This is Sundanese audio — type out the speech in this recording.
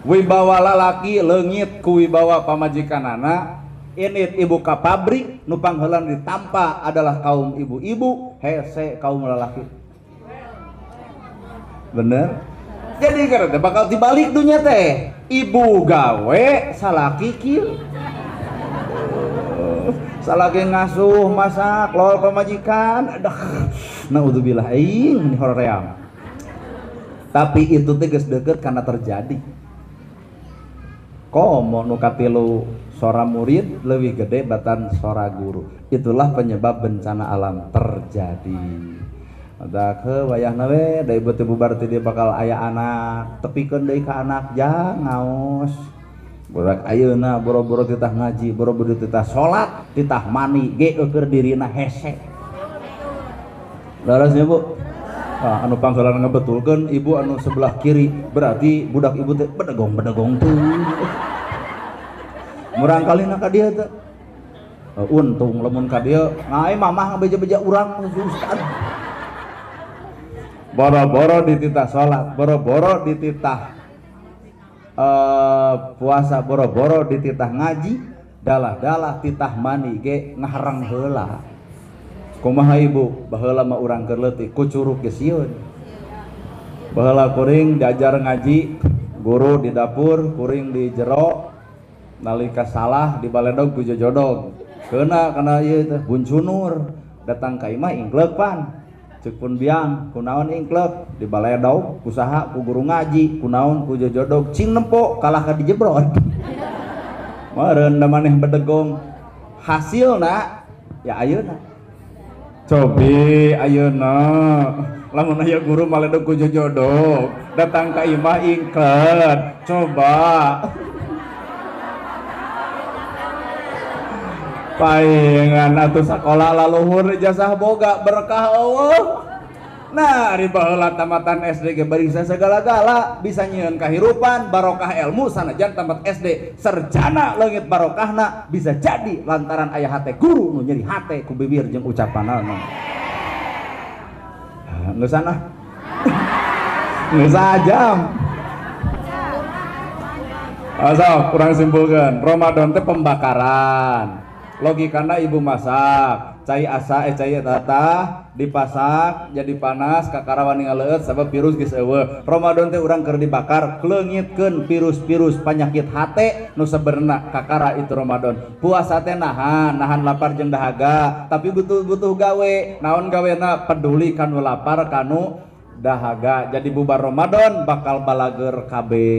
Wibawa lalaki leungit ku wibawa pamajikanana, init ibu ka pabrik nu pangheulana ditampa adalah kaum ibu-ibu, hese kaum lalaki. Bener? Jadi karena bakal dibalik dunya teh, ibu gawe salaki kieu. Salaki ngasuh masak lol pamajikan, aduh, naudzubillah aing ini hoream. Tapi itu teh geus deukeut karena terjadi. Komo nu katilu sora murid leuwih gede batan sora guru. Itulah penyebab bencana alam terjadi. Matak heuh wayahna we da ibu teh bubar teh dia bakal aya anak, tepikeun deui ka anak jang ngaos. Budak ayeuna boro-boro titah ngaji, boro-boro titah salat, titah mani ge eueur dirina hese. Leres nya Bu? Ah, anu pangheulana ngebetulkeun ibu anu sebelah kiri berarti budak ibu teh bedegong-bedegong tuh. Murang kalina ka dieu teh. Untung lamun ka dieu ngae mamah ngabeja-beja urang ustad. Boro-boro dititah salat, boro-boro dititah puasa, boro-boro dititah ngaji, dalah-dalah titah mani ge ngaharang heula. Kumaha ibu, baheula mah urang keur leutik ku curug ge sieun. Baheula kuring diajar ngaji, guru di dapur, kuring di jero, nalika salah dibaledog ku jojodog. Keuna kana ieu teh buncunur, datang ka imah ingkleuk pan. Ceuk pun biang, kunaon ingkleuk, dibaledog ku saha ku guru ngaji, kunaon ku jojodog, cing nempo kalah ka dijebrot. Meureun da maneh bedegong. Hasilna ya ayeuna. Cobi ayeuna lamun aya guru maledog ku jojodog datang ka imah ingklet coba paingan atuh sakola laluhur ijazah boga berkah eueuh. Nah ari baheula tamatan SD ge bari sagala-gala bisa nyieun kahirupan barokah ilmu sanajan tamat SD sarjana leungit barokahna bisa jadi lantaran aya hate guru nu nyeri hate ku bibir jeung ucapanana. Geus sana. Geus sajam. Asal kurang simpulkeun Ramadan teh pembakaran. Logikana ibu masak cai asa cai tata dipasak jadi panas kakara wani ngaleueut sabab virus geus eueuh. Ramadan teh urang keur dibakar kleungitkeun virus-virus penyakit hate nu sebenarna kakara itu Ramadan. Puasa teh nahan, nahan lapar jeung dahaga, tapi butuh-butuh gawe. Naon gawena peduli kanu lapar kanu dahaga. Jadi bubar Ramadan bakal balager kabeh.